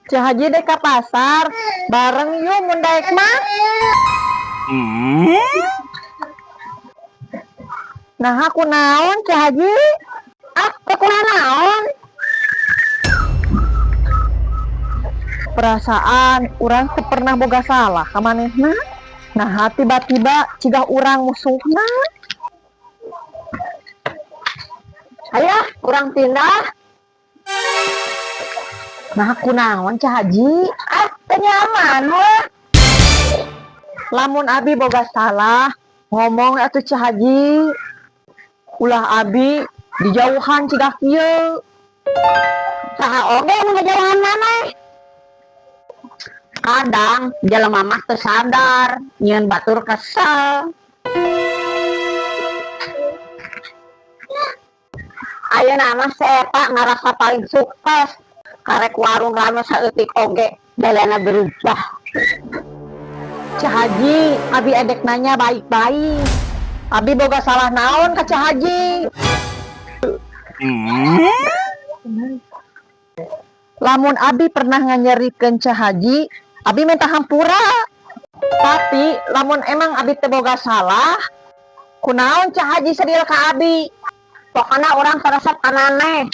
Ceu Haji dek ka pasar, bareng yuk mun daek mah. Nah, aku naon, Ceu Haji? Ah, teu naon? Perasaan urang teu pernah boga salah ka manehna. Nah, tiba-tiba ciga urang musuhna. Ayo, urang pindah. Nah, aku naon, Ceu Haji? Ah, teu nyaman weh. Lamun abi boga salah, ngomong atuh, Ceu Haji. Ulah abi dijauhan ciga kieu. Saha oge nu ngajauhan maneh? Kadang jelema mah teu sadar, nyieun batur kesel. Ayeuna mah si eta ngarasa paling sukses. Karek warung rame saeutik oge, dalana berubah. Ceu Haji, abi edek nanya baik-baik. Abi boga salah naon ka Ceu Haji? Lamun abi pernah nganyerikeun Ceu Haji, abi minta hampura. Tapi lamun emang abi teu boga salah, kunaon Ceu Haji sedih ka abi? Pokoknya urang teu resep ka maneh.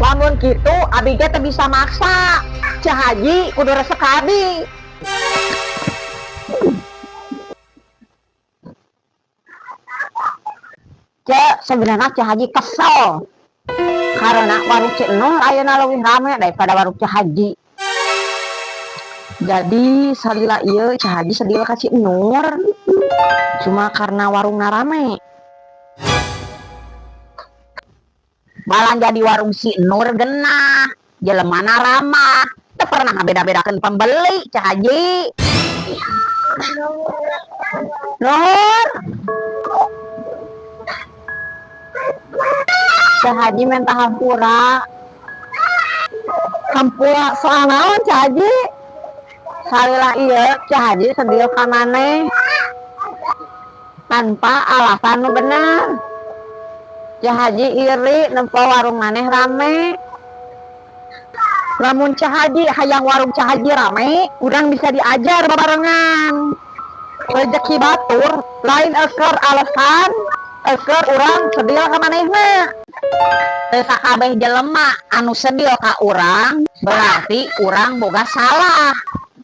Lamun kitu abi ge teu bisa maksa. Ceu Haji kudu resep ka abi. Cek, sebenarnya Ceu Haji kesel. Karena warung Ceu Nur ayeuna leuwih rame daripada warung Ceu Haji. Jadi salila ieu Ceu Haji sedih ka Ceu Nur. Cuma karena warungna rame. Balanja di warung si Nur genah, jelemana ramah, teu pernah ngabeda-bedakeun pembeli, Ceu Haji. Nur. Ceu Haji minta hampura. Hampura soal naon, Ceu Haji? Salila ieu Ceu Haji sedih ka maneh tanpa alasan nu bener. Ceu Haji iri nempo warung maneh rame. Lamun Ceu Haji hayang warung Ceu Haji rame, urang bisa diajar babarengan. Rezeki batur lain eker alasan eker urang sedih ka manehna. Teu sakabeh jelema anu sedih ka urang berarti urang boga salah.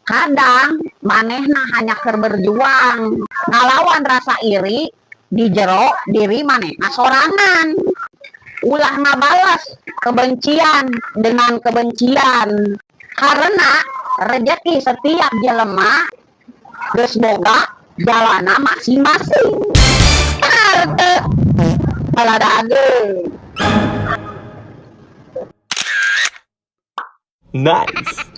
Kadang manehna hanya keur berjuang ngalawan rasa iri di jero diri manehna sorangan. Ulah ngabales kebencian dengan kebencian, karena rejeki setiap jelema geus boga jalana masing-masing. Tarte balada. Nice.